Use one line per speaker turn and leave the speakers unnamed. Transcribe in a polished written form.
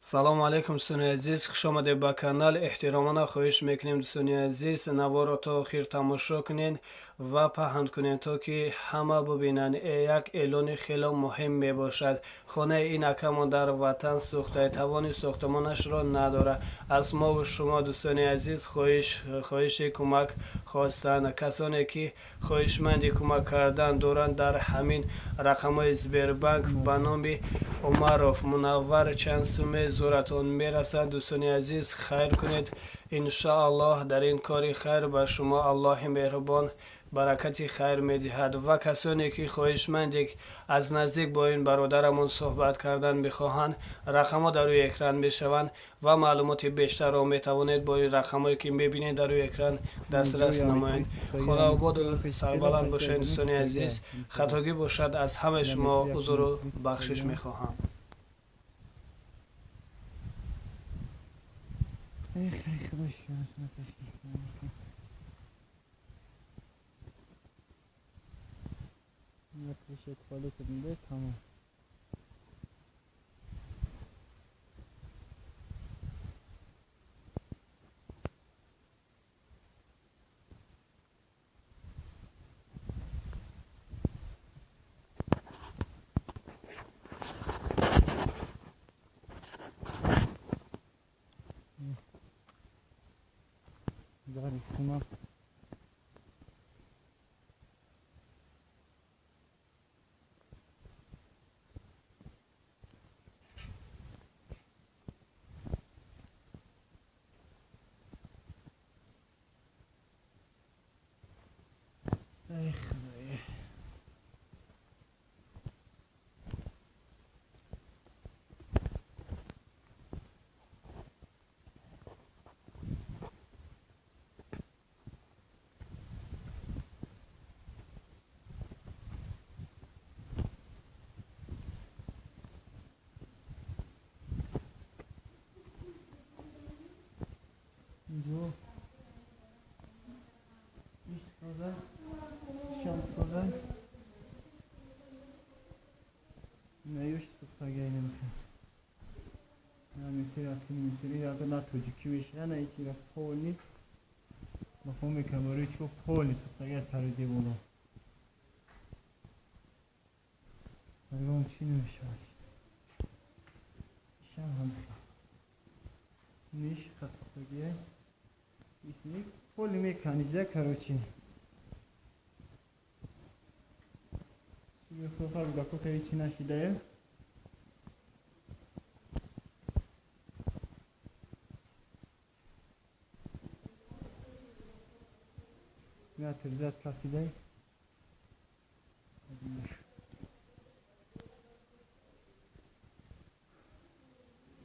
Салому алайкум, дӯстони азиз, хуш омадед ба канал. Эҳтиромона хоҳиш мекунем, дӯстони азиз, наворро то охир тамошо кунед ва паҳн кунед, то ки ҳама бубинанд. Як эълони хело муҳим мебошад. Хонаи ин акамон дар ватан сӯхта, тавони сохтмонашро надорад. Аз мову шумо, дӯстони азиз, хоҳиши кӯмак хостанд. Касоне ки хоҳишманди кӯмак кардан доранд, дар ҳамин рақамҳои Сбербанк ба номи Умаров Мунаввар чанд суме зӯратон мерасад, дӯстони азиз, хайр кунед. Иншоаллоҳ, дар ин кори хайр ба шумо Аллоҳи меҳрубон баракати хайр медиҳад. Ва касоне ки хоҳишманде аз наздик бо ин бародарамон суҳбат кардан мехоҳанд, рақамҳо дар рӯи экран мешаванд ва маълумоти бештарро метавонед бо ин рақамҳое ки мебинед дар рӯи экран дастрас намоед. Хонаободу сарбаланд бошед, дӯстони азиз. Хатогӣ бошад, аз ҳамаи шумо узру бахшиш мехоҳам.
Эх, эх, крыша туалетinde tamam. Tamam. Эх, инҷо иш соза, шам соза, наюш сӯхтагай намекунад. Метри акни метри ага на тоҷикӣ мешина, на ичира поли мафҳум мекунам, барои чӣ поли сӯхтагай аз сари деворо ягон чӣ намешавад. Ишам ҳамихел ниш хасӯхтагиай исник поли меканиҷа, короче. Дако ҳечи нашидаем. Метр зад кафидай.